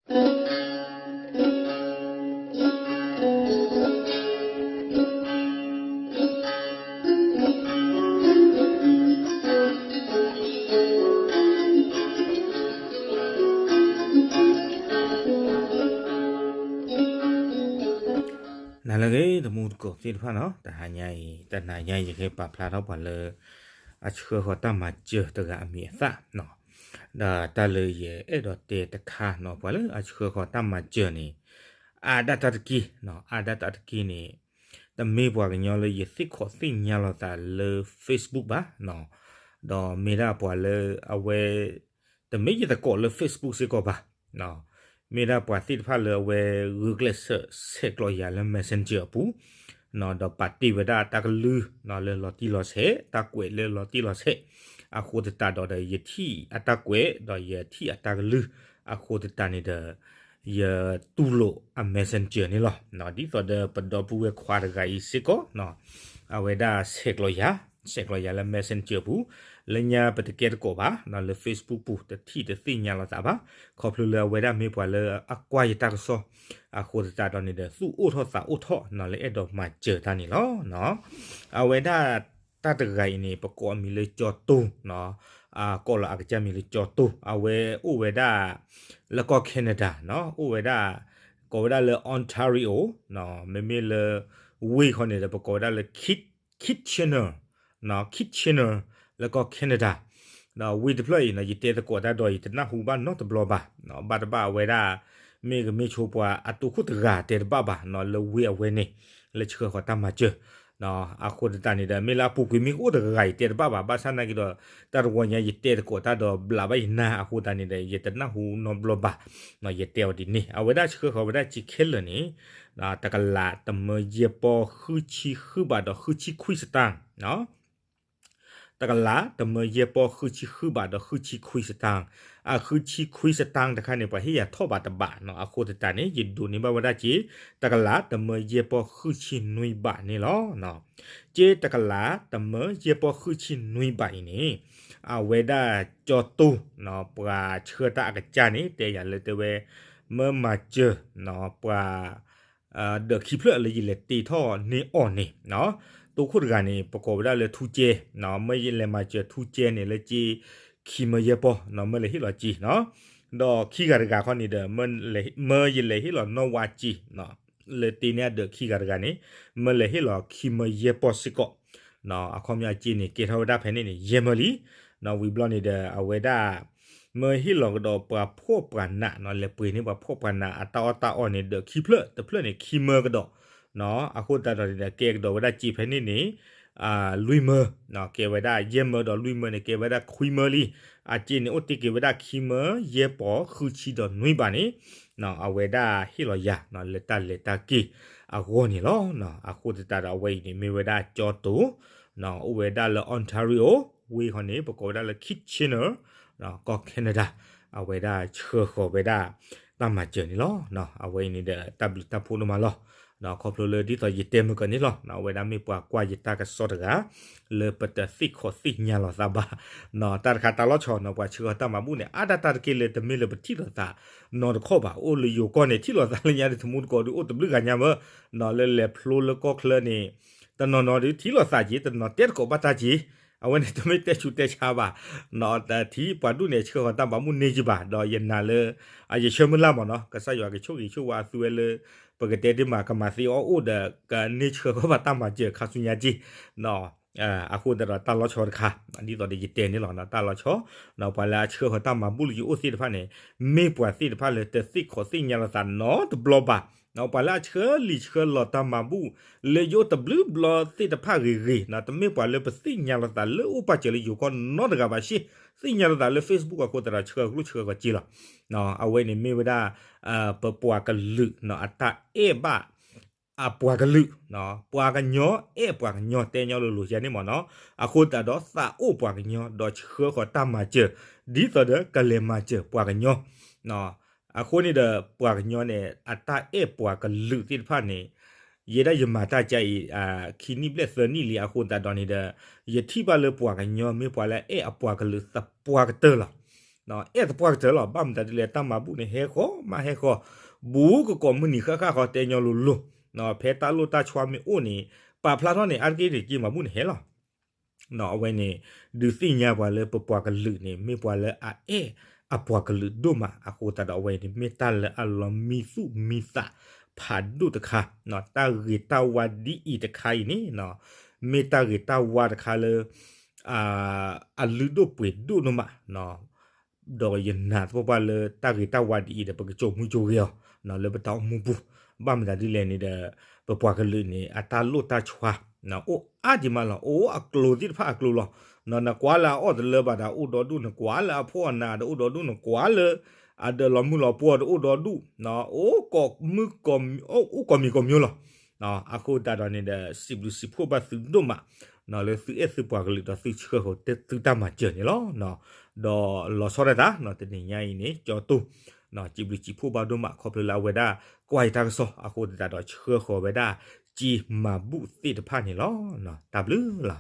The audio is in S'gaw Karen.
နၤလၢအဂ့ၤ တမူတကိးသ့ၣ်တဖၣ်နီၤ, တဟါညါအံၤ တနၤညါအံၤ ယကပာ်ဖျါထီၣ်ပှၤလၢ အဆှၢဃီၤတၢ်မၤစၢၤတဂၤအမံၤအသၣ်နီၤ, ဒီးတၢ်လၢယအဲၣ်ဒိးတဲတခါနီၤ ပှၤလၢအဆှၢဃီၤတၢ်မၤစၢၤန့ၣ် အါဒၣ်တၢ်တက့ၢ်နီၤ, အါဒၣ်တၢ်တက့ၢ်န့ၣ် တမ့ၢ်ပှၤကညီလၢယသ့ၣ်ခီၣ်သ့ၣ်ညါလိာ်သးလၢ Facebook ဘၣ်နီၤ, ဒီးမ့ၢ်ဒၣ်ပှၤလၢအဝဲ တမ့ၢ်ယသကိးလၢ Facebook စ့ၢ်ကီးဘၣ်နီၤ, မ့ၢ်ဒၣ်ပှၤသ့ၣ်တဖၣ်လၢအဝဲဂုာ်ကျဲးစၢးဆဲးကျိးယၤလၢ Messenger အပူၤ နီၤ, ဒီးပာ်တ့ၢ်ဝဲဒၣ်တၢ်ကလုၢ်နီၤ လၢလီၤတံၢ်လီၤဆဲး, တၢ်ကွဲးလၢလီၤတံၢ်လီၤဆဲး, အဃိသတးဒီး ယထံၣ်အတၢ်ကွဲး ဒီးယထံၣ်အတၢ်ကလုၢ်, အဃိသတးန့ၣ်ဒီး ယတူၢ်လိာ်အ Messenger န့ၣ်လီၤ. ဒ်သိးဒီးပဒီပုၢ်ဝဲၢ်ခွါတဂၤအံၤစ့ၢ်ကီးနီၤ, အဝဲဒၣ်ဆဲးကျိးယၤ, ဆဲးကျိးယၤလၢ Messenger ပူၤ, လၢညါပတကဲသကိးဘၣ်နီၤ, လၢ Facebook ပူၤ တထံၣ်တသ့ၣ်ညါလိာ်သးဘၣ်, ခီဖျိလၢအဝဲဒၣ်မ့ၢ်ပှၤလၢအကွၢ်ယတၢ်ကစီၣ်, အဃိသတးဒီးန့ၣ်ဒီး သူၣ်အိၣ်ထီၣ်သးအိၣ်ထီၣ်နီၤ လၢအဲၣ်ဒိးမၤစၢၤတၢ်န့ၣ်လီၤ. အဝဲဒၣ်တၢ်တဂၤအံၤန့ၣ် ပကိးအမံၤလၢကၠီတိၢ်နီၤ, ကိးလီၤအကစၢ်မံၤလၢကၠီတိၢ်, အဝဲအိၣ်ဝဲဒၣ် လၢကီၢ် Canada နီၤ, အိၣ်ဝဲဒၣ် ကိးဝဲဒၣ်လၢ Ontario နီၤ, မ့မ့ၢ်လၢ ဝ့ၢ်ခီန့ၣ်ဒီး ပကိးဝဲဒၣ်လၢ Kit- Kitchener နီၤ, Kitchener လၢကီၢ် Canada, ဒီးဝ့ၢ်တဖျၢၣ်အံၤနီၤ ယတဲသကိးတၢ်ဒီး ယတနၢ်ဟူဘၣ်နီတဘျီဘၣ်နီၤ, ဘၣ်တဘၣ်အဝဲဒၣ် မ့ၢ်ကမ့ၢ်ဆိပှၤအတိခိၣ်တဂၤတဲတဘၣ်ဘၣ်နီၤ, လၢဝ့ၢ်အဝဲန့ၣ် လၢဆှၢဃီၤတၢ်မၤစၢၤ အဃိသတးန့ၣ်ဒီး မ့ၢ်လၢအပူၤကွံာ်မ့ၢ်ကအိၣ်တဂၤဂၤအံၤတဲတဘၣ်ဘၣ်, ဘၣ်ဆၣ်နာ်က့ဒီး တၢ်တဝီညါယတဲသကိးတၢ်ဒီးဘျးဘၣ်ယနၢ်အဃိသတးန့ၣ်ဒီး ယတနၢ်ဟူနီတဘျီဘၣ်, ယတဲအီၤဒ်န့ၣ် အဝဲဒၣ်ဆှၢဃီၤဝဲဒၣ်စ့ခဲလၢာ်န့ၣ် တကလးတမၢယဲၢ်ပီၢ်ဃုဆံဃုဘးဒီးဃုဆံခွံစတၢၢ် တကလးတမၢယဲၢ်ပီၢ်ဃုဆံဃုဘးဒီးဃုဆံခွံစတၢၢ်, အဃုဆံခွံစတၢၢ်တခါန့ၣ် ပှၤဟ့ၣ်ယၤထီၣ်ဘးတဘးနီၤ, အဃိသတးန့ၣ် ယဒိးန့ၢ်ဘၣ်ဝဲဒၣ်စ့ တကလးတမၢယဲၢ်ပီၢ်ဃုဆံနွံဘးန့ၣ်လီၤ. စ့တကလးတမၢယဲၢ်ပီၢ်ဃုဆံနွံဘးအံၤန့ၣ် အဝဲဒၣ်ကၠီတိၢ်နီၤ ပှၤဆှၢတၢ်အကစၢ်န့ၣ် တဲယၤလၢတဲဝဲ မၢမၤစၢၤနီၤ ပှၤ ဒၢးခံဖျၢၣ်လၢယလဲၤတ့ထီၣ်န့ၢ်အီၤန့ၣ်, တိခိၣ်တဂၤန့ၣ် ပကိးဝဲဒၣ်လၢထူကဲ, မၢယလဲၤမၤစၢၤထူကဲန့ၣ် လၢစ့ခံမၢယဲၢ်ပီၢ်နီၤ မၢလဲၤဟ့ၣ်လီၤစ့နီၤ, ဒီးခံဂၤတဂၤခီန့ၣ်ဒီး မၢယလဲၤဟ့ၣ်လီၤနီၣ်ဝါစ့, လၢတ့န့ၢ်အဒၢးခံဂၤတဂၤန့ၣ် မၢလဲၤဟ့ၣ်လီၤခံမၢယဲၢ်ပီၢ်စ့ၢ်ကီး, အခီပညီအစ့န့ၣ် ကဲထီၣ်ဝဲဒၣ်ဖဲန့ၣ်န့ၣ် ယဲၢ်မၢလံ, ဝံၤဘျီန့ၣ်ဒီး အဝဲဒၣ် မၢဟ့ၣ်လီၤကဒီးပှၤဖှီၣ်ပှၤနးနီၤ လဲၤပှ့ၤန့ၢ်ပှၤဖှီၣ်ပှၤနးအတၢ်အီၣ်တၢ်အီန့ၣ် ဒၢးခံဖျၢၣ် တဖျၢၣ်န့ၣ် ခံမၢကဒီး, အဃိသတးဒီးန့ၣ်ဒီး ကဲကဒီးဝဲဒၣ်စ့ဖဲန့ၣ်န့ၣ် လွံၢ်မၢ, ကဲဝဲဒၣ်ယဲၢ်မၢဒီးလွံၢ်မၢန့ၣ် ကဲဝဲဒၣ်ခွံမၢလံ, အစ့န့ၣ်အိၣ်တ့ၢ်က့ၤဝဲဒၣ်ခံမၢယဲၢ်ပီၢ်ဃုဆံဒီးနွံဘးန့ၣ် အဝဲဒၣ်ဟ့ၣ်လီၤယၤ လၢတၢ်လဲၤတၢ်က့ၤအဂီၢ်န့ၣ်လီၤ. အဃိသတးဒီးအဝဲအံၤန့ၣ် မ့ၢ်ဝဲဒၣ်ကၠီတိၢ် အိၣ်ဝဲဒၣ်လၢ Ontario ဝ့ၢ်ခီန့ၣ် ပကိးဝဲဒၣ်လၢ Kitchener ကီၢ် Canada အဝဲဒၣ်ဆှၢဃီၤဝဲဒၣ် တၢ်မၤစၢၤန့ၣ်လီၤ. အဝဲအံၤန့ၣ်ဒီး တၢ်ဘျုးတၢ်ဖှိၣ်ဒိၣ်မးလီၤ. ခီဖျိလၢဒ်သိးယတဲမုၢ်ကီၢ်န့ၣ်လီၤ အဝဲဒၣ်မ့ၢ်ပှၤကွၢ်ယတၢ်ကစီၣ်တဂၤ လၢပတသ့ၣ်ခီၣ်သ့ၣ်ညါလီၤသးဘၣ် တၢ်တခါတၢ်လီၤဆီနီၤ ပှၤဆှၢဃီၤတၢ်မၤဘူၣ်န့ၣ် အါဒၣ်တၢ်တက့ၢ်လၢတမ့ၢ်လၢပထံၣ်လိာ်သးနီတခီၣ်ဘၣ်. အိၣ်လၢယိၤကီၢ်န့ၣ် ထံၣ်လိာ်သးလၢညါဒီး တမူတကိးဒီး အိၣ်တဘျုးဂၤညါမၢ် လၢလဲၤဖျိလၢကီၢ်ချၢန့ၣ် တနီၤနီၤဒီးထံၣ်လိာ်သးက့ၤ တနီၤတဲသကိးဘၣ်တၢ်က့ၤ အဝဲန့ၣ်တမ့ၢ်တဲဆူးတဲဆါဘၣ် ထံၣ်ပှၤဒူၣ်န့ၣ် ဆှၢဃီၤတၢ်မၤဘူၣ်န့ၢ်က့ၤဘၣ် ဒီးယနာ်လၢ ယဆၢမုၢ်လၢ်မးနီၤ ကစၢ်ယွၤကဆိၣ်ဂ့ၤဆိၣ်ဝါအသုဝဲလၢ ပကတဲဒ်မး ကမၤသ့အီၣ်အိၣ်ဒီး ကန့ၢ်ဆှၢဃီၤဘၣ်တၢ်မၤစၢၤခါဆူညါက့ၤ အဃိသတးဒီးတၢ်လီၤဆီတခါ ဒ်သိးဒီးယတဲန့ၣ်လီၤ တၢ်လီၤဆီ ပှၤလၢအဆှၢဃီၤတၢ်မၤဘူၣ်လၢယအိၣ်သ့ၣ်တဖၣ်န့ၣ် မ့ၢ်ပှၤသ့ၣ်တဖၣ်လၢတသ့ၣ်ခီၣ်သ့ၣ်ညါလိာ်သးနီတဘျီဘၣ် ပှၤလၢအဆှၢလံာ်ဆှၢလီၤတၢ်မၤဘူၣ် လၢယအိၣ်တဘျုးဘျီသ့ၣ်တဖၣ်ဂ့ၤဂ့ၤ တမ့ၢ်ပှၤလၢပသ့ၣ်ညါလိာ်သးလၢအိၣ်ပာ်စၢၤလၢယိၤကီၢ်နီတဂၤဘၣ်ရှ့ သ့ၣ်ညါလိာ်သးလၢ Facebook အဃိသတးဒီး ဆှၢကျိၣ်ဆှၢဃီၤက့ၤလီၤ. အဝဲန့ၣ်မ့ၢ်ဝဲဒၣ် ပပှၤကလုာ် အတၢ်အဲၣ်ဘၣ် အပှၤကလုာ် ပှၤကညီအဲၣ်ပှၤကညီ တဲညီလိၤလိၤယဲန့ၣ်မ့ၢ်နီၤ အဃိသတးဒီးသးအိၣ်ပှၤကညီ ဒီးဆှၢဃီၤတၢ်မၤစၢၤ ဒ်သိးဒီးကလဲၤမၤစၢၤပှၤကညီ အဃိန့ၣ်ဒီး ပှၤကညီန့ၣ် အတၢ်အဲၣ်ပှၤကလုာ်သ့ၣ်တဖၣ်န့ၣ် ယဲဒၣ်ယမၤတၢ်ကါအံၤ ခံနံၣ်ဘျဲၣ်သၢနံၣ်လံအဃိသတးဒီးန့ၣ်ဒီး ယထံၣ်ဘၣ်လၢပှၤကညီမ့ၢ်ပှၤလၢအအဲၣ်အပှၤကလုာ်သပှၢ်ကတၢၢ်လီၤ. အဲၣ်သပှၢ်ကတၢၢ်လီၤ. ဘၣ်မတၤဒ်လဲၣ် တၢ်မၤဘူၣ်န့ၣ် ဟဲဃီၤမးဟဲဃီၤ, ဘူးကကိးမုၢ်နံၤဃၣ်ဃၣ်ဃီ တဲညီလိၤလိၤ, ဖဲတၢ်လိၣ်တၢ်ဆှါမ့ၢ်အိၣ်န့ၣ် ပာ်ဖျါထီၣ်န့ၣ် အါတက့ၢ်န့ၣ်က့ၤမၤဘူၣ်န့ၣ်ဟဲလီၤ. အဝဲန့ၣ် ဒုးသ့ၣ်ညါပှၤလၢပပှၤကလုာ်န့ၣ် မ့ၢ်ပှၤလၢအအဲၣ်အပှၤကလုာ်ဒိၣ်မး အဃိသတးဒီးအဝဲန့ၣ် မ့ၢ်တၢ်လၢအလီၤမံသူၣ်မံသးဖးဒိၣ်တခါ, တၢ်ဂ့ၤတၢ်ဝါဒ်အံၤတခါအံၤန့ၣ် မ့ၢ်တၢ်ဂ့ၤတၢ်ဝါတခါလၢ အလုၢ်ဒိၣ်ပှ့ၤဒိၣ်ဒိၣ်မး, ဒီးယနာ်သပှၢ်ပှၢ်လၢတၢ်ဂ့ၤတၢ်ဝါဒ်အံၤဒီး ပကစိာ်မူစိာ်ဂဲၤအီၤ လၢပတၢ်အိၣ်မူပူၤ, ဘၣ်မတၤဒ်လဲၣ်န့ၣ်ဒီး ပပှၤကလုာ်န့ၣ် အတၢ်လိၣ်တၢ်ဆှါ အိၣ်အါဒံးမးလီၤ. အိၣ်အကျိၤသ့ၣ်တဖၣ်အကျိၤလီၤ. နကွၢ်လၢအအီၣ်တလၢဘၣ်ဒီးအိၣ်ဒီဒူၣ်, နကွၢ်လၢအဖှီၣ်အနးဒီးအိၣ်ဒီဒူၣ်, နကွၢ်လၢအဒၢးလီၤမုၢ်လီၤပှီၢ်ဒီးအိၣ်ဒီဒူၣ်, အိၣ်ကိးမံၤကိးမျိုးလီၤ. အဃိသတးဒီးန့ၣ်ဒီး စံးဘျုးစံးဖှိၣ်ဘၣ်သုဒိၣ်မး လၢသုအဲၣ်သုပှၤကလုာ်ဒီးသုဆှၢဃီၤသုတၢ်မၤစၢၤန့ၣ်လီၤ. ဒီးလီၤဆီဒၣ်တၢ် တနံၤညါအံၤန့ၣ် ကၠီတိၢ် စံးဘျုးစံးဖှိၣ်ဘၣ်ဒိၣ်မး ခီဖျိလၢအဝဲဒၣ်ကွၢ်ယတၢ်ကစီၣ် အဃိသတးဒီးဆှၢဃီၤဝဲဒၣ် က့မၤဘူၣ်သ့ၣ်တဖၣ်န့ၣ်လီၤ. တၢ်ဘျုးလီၤ.